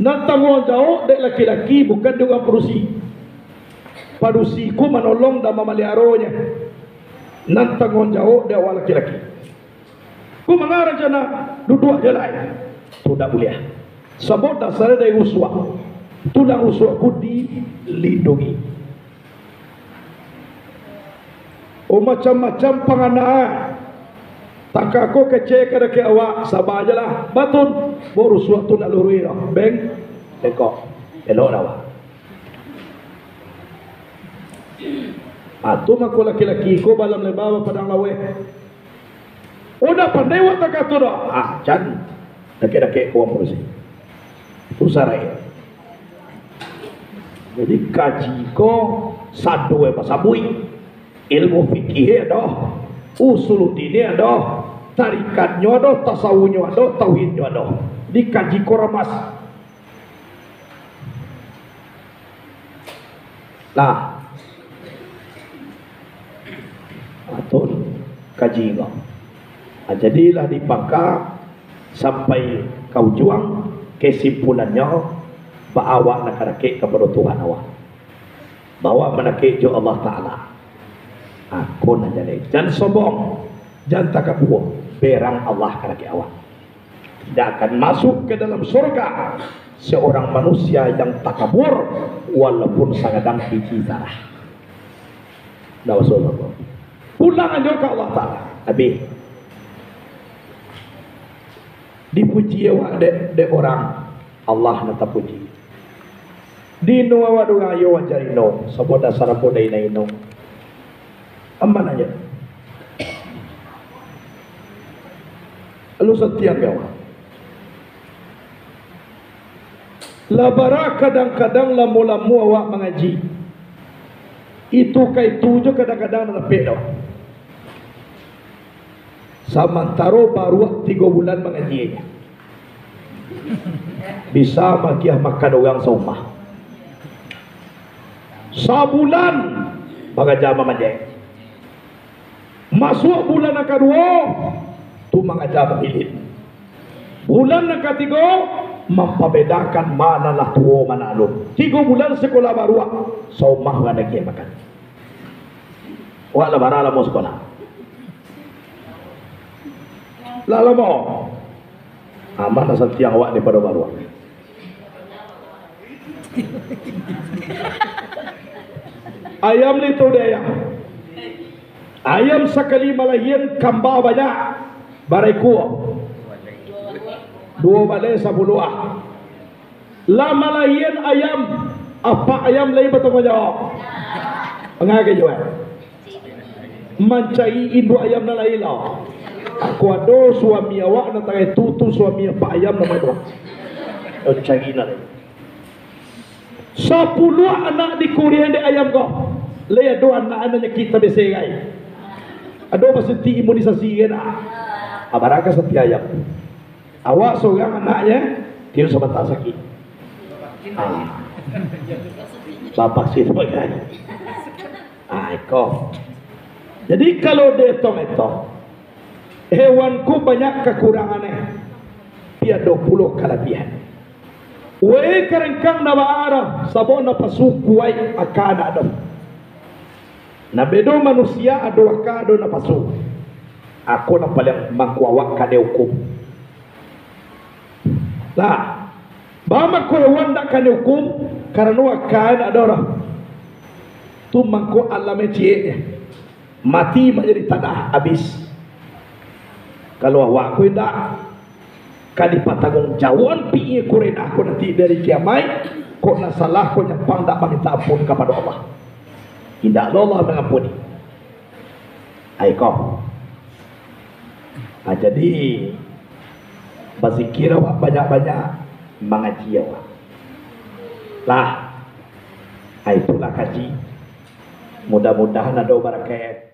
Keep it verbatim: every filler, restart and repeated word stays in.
Nan tangguang jawab dek laki-laki bukan dek urang padusi. Padusi ko manolong dan mamaliaronyo. Nan tangguang jawab dek awak laki-laki. Ko manga rancana duduak jo lai. Tu ndak buliah. Sabab dasarnyo dari rusuak. Tulang rusuak ko dilindungi. Oh, macam-macam panganaan. Tangka ko kecek ka dakek awak, saba jolah. Batun, bo rusuak tu nak luruih doh. Beng, bengkok. Elok dah awak. Ah, tu mako laki-laki ko balam leba bapadang laweh. Udah pandai awak tangka tu doh. Ah, jan. Dakek-dakek ka urang padusi. Tu saraik. Jadi, kaji ko sado basabuik. Ilmu fikih ado, usuluddin ado, tarikatnyo ado, tasawufnyo ado, tauhidnyo ado. Dikaji ko ramas. Nah, atur kaji ko. Nah, jadilah dipangka sampai ka ujuang, kesimpulannyo, ba awak nan ka dakek kapado Tuhan awak. Ba awak mandakek jo Allah Ta'ala. Ako nan jaleh. Jan sombong, jan takabua, berang Allah ka dakek awak. Tidak akan masuk ke dalam surga seorang manusia yang takabur, walaupun sagadang biji zarah. Ndak masuk surga. Pulang aja ka Allah Ta'ala. Habis. Dipuji awak dek, dek urang, Allah nan tapuji. Dino awak dugayo wajar ino, sabab dasar ambo dai nan ino. Aman aja. Lalu satiang awak. Lah bara kadang-kadang lamo-lamo awak mangaji. Itu ka itu jo kadang-kadang nan dapek doh. Samantaro baruak tigo bulan mangaji, bisa magiah makan urang saumah. Sabulan mangaja mamanjek. Masuak bulan nan kaduo, tu mangaja mamilin. Bulan nan katigo, mampabedakan ma nan lah tuo, ma nan alun. Tigo bulan sikola baruak, saumah urang agiah makan. Awak lah bara lamo sikola? Lah lamo. Aman lah satiang awak daripado baruak. Ayam lai tu dek ayam. Ayam sakali malahian kamba banyak, bara ikua? Duo baleh sapuluah. Lah malahian ayam, apak ayam lai batangguang jawab? Angah ka juo mancari induak ayam nan lain lah. Ako ado suami awak nan tarai tu, tu suami apak ayam namo tu. Cari nan lain. Sapuluah anak dikurian dek ayam ko. Lai ado anak nan nyakik tabese gai. Ado basuntik imunisasi kan? Ah, bara ka satiang ayam. Awak sorang anaknyo, tiok sabanta sakik. Ah. Bapaksin bagai. Ah, iko. Jadi, kalau dietong-etong, hewan ko banyak kakurangannyo, tapi ado pulo kalabiahan. Wei karengkang ndak baa doh, sabab napasu kuaik, aka ndak ado. Nan bedo manusia ado aka, ado napasu. Ako nan paliang mangko awak kanai hukum. Lah, baa mangko hewan ndak kanai hukum? Karano aka ndak ado doh. Tu mangko alamnyo ciek. Mati manjadi tanah, abih. Kalau awak ko indak, ka dipatangguangjawaban pikia kurenah ko nanti di ari kiamaik, kok nan salah ko nyampang ndak maminta ampun kapado Allah. Indak lo Allah mangampuni. Ai ko. Ah, jadi, bazikir awak banyak-banyak, mangaji awak. Lah, ah, itulah kaji. Mudah-mudahan ado barakaik.